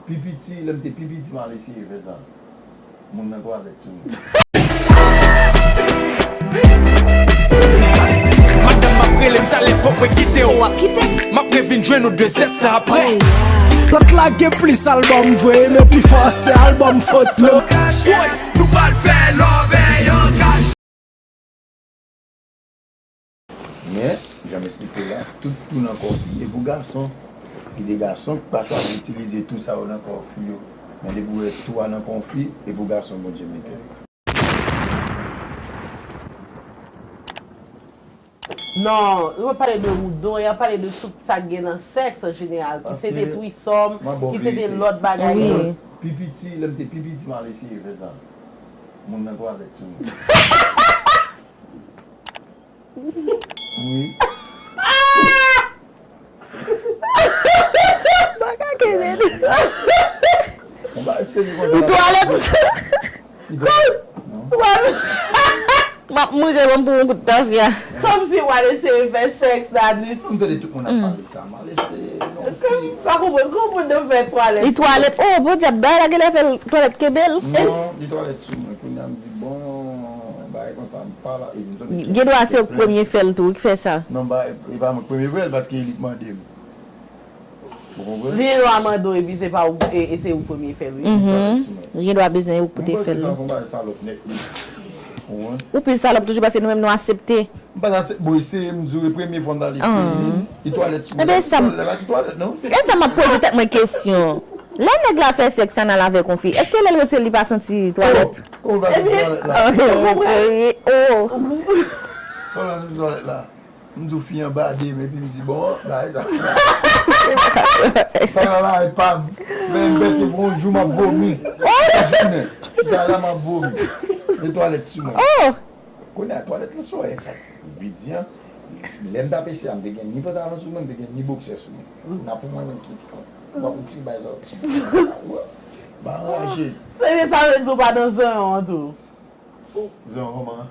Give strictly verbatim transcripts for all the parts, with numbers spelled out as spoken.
Pi piti, lè m te pi piti, m al eseye fè sa. Moun nan twalèt sou mwen. Madanm m ap rele m talè, fòk mwen kite w. M ap revin jwenn ou de zèdtan apre. Lòt la gen plis albòm vre, men pi fò se albòm foto. Woy, nou pral fè love an kache. Men, jan m esplike la, tout tou nan kò fi e pou gason. Gen de gason ki pa chwazi itilize tou sa yo nan kò fi yo. Men depi w wè tou a nan kò fi, e pou gason Bondye mete l. Non, yo pale de woudon, y ap pale de tout sa k gen nan sèks an jeneral, ki se te twisòm, ki se te lòt bagay yo. Pi piti, lè m te pi piti, m al eseye fè sa. Moun nan twalèt sou mwen. Wi. Baka kenbe li. Li twalèt. M ap mouri, ban m pou yon kout tafya. Kòmsi w al eseye fè sèks la, Nis. M tande tout moun ap pale sa, m al eseye. Non, pi. Pa konprann, kòman moun nan fè twalèt? Li twalèt. Oh, podyab, bagay la genlè fè l twalèt kenbe l. Non, li twalèt sou mwen. Kounye a m di, bon, bagay konsa, m pa la. Epi m tande. Gen dwa se ou k premye fè l tou, ou k fè sa. Non, bagay, e pa mwen k premye fè l, paske li k mande m. Ou konprann? Li gen dwa mande w epi se pa ou, e, e se ou k premye fè l, wi. Mhm. Li gen dwa bezwen ou pou te fè l. Mwen panse sa fè yon bagay salòp nèt, wi. Ou konprann? Ou plis salòp toujou paske nou menm nou asepte. M pa t asepte, bon, se m di w, e premye fwa m t al eseye li, li twalèt sou mwen. Ebyen, sa m- Twalèt la, se twalèt, non? E sa m ap poze tèt mwen kesyon. Lè nèg la fè sèks anal avèk yon fi, èske lè l retire l, li pa santi twalèt? Kòman l pa santi twalèt la? Oh, serye? Oh. Kòman l pa santi twalèt la? M di w fi an bade m, epi m di, bon, bagay sa. Bagay la bagay pa m. Men m pèse pou yon jou m ap vomi. Yon jounen. Bagay la m ap vomi. E twalèt sou mwen. Oh! Kounye a twalèt lan sou wè sa. Bidyan. Lè m t ap eseye a, m te gen ni pantalon sou mwen, m te gen ni boksè sou mwen. Kounye a pou mwen menm ki m ap yon ti bay sa, ti bay sa. Ba anraje. Ebyen sa vle di w pa nan zanyon an tou. Zanyon kòman?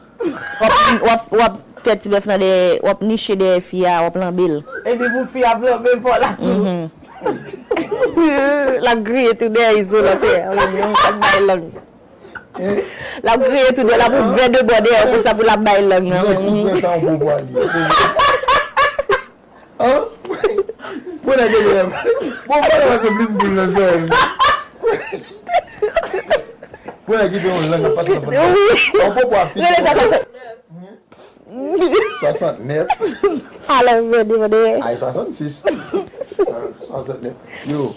W ap, w ap, w ap fè ti bèf nan dèyè, w ap niche dèyè fi a, w ap lanbe l. Epi pou fi a ap lanbe paw la tou. Mhm. L ap griyen tou dèyè izolan, se, w ap bay lang. L ap griyen tou dèyè, l ap ouvè de bò dèyè konsa pou l ap bay lang nan. Dirèk tou prè sa yon bon pwa li. An? Mwen nèg yo lè. Bon, mwen nèg se plim boul nan zòrèy. Mwen nèg ki te yon lang ap pase nan fòt. Yon bon pwa fi. Rele sa, sa, sa. Swasantnèf. Alè, vende, vende. Ay, swasannsis. Swasantnèf. Yo,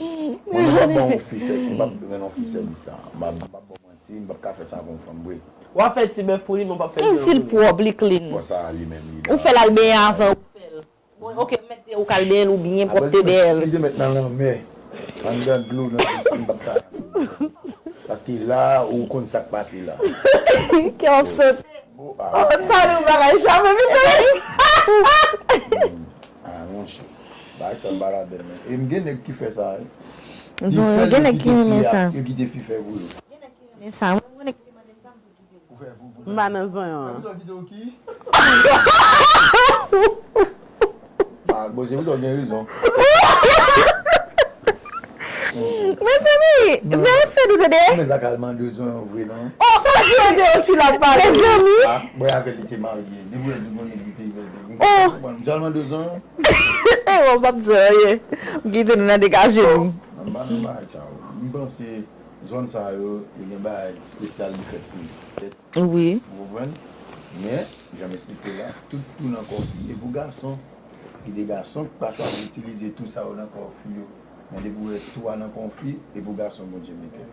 mwen m ap ban yon fi sèvis, m ap ban yon fi sèvis sa. M ap, m ap ban manti, m p ap ka fè sa avè yon fanm vre. W ap fè ti bèf pou li, men w p ap fè Menm si l pwòp, li clean. Bon, sa li menm li Ou la. Fè l al benyen avan ou fè l. Bon, ok, m mèt di ou k al benyen l, ou byen pwòpte dèyè l. Li te mèt nan lanmè. Anndan dlo, nan pisin, m p ap ka. Paske la, ou konn sa k pase la. Kè w ap sote. Oh, ah. Oh, tande yon bagay chame vite. Ah, monchè. Bagay sa m pa ladann, non. E m gen nèg ki fè sa, wi. Zon, gen nèg ki renmen sa. Yo kite fi fè pou yo. Men sa, mwen konnen ki te mande m sa, m tou kite. Ou fè pou, pou. M pa nan zon an. Ou kite w ki? Ah, bon, se pou gen rezon. Mezanmi, fè respè nou tande. Men sa k al mande zon an vre, non. Oh, sa se de ki l ap pale. Mezanmi. Ah, mwen avè li te marye. Depi w di mwen li te vè. Oh. Bon, m sèlman de zon an. Se bon, m p ap di anyen. M kite nou nan degaje nou. Nan ba nan bagay sa yo. M panse zòn sa yo, yo gen bagay espesyal li fèt pou yo. Wi. Ou konprann? Men, jan m esplike la, tout tou nan kò fi e pou gason. Gen de gason ki pa chwazi itilize tou sa yo nan kò fi yo. Men depi w wè tou a nan kò fi, e pou gason Bondye mete l.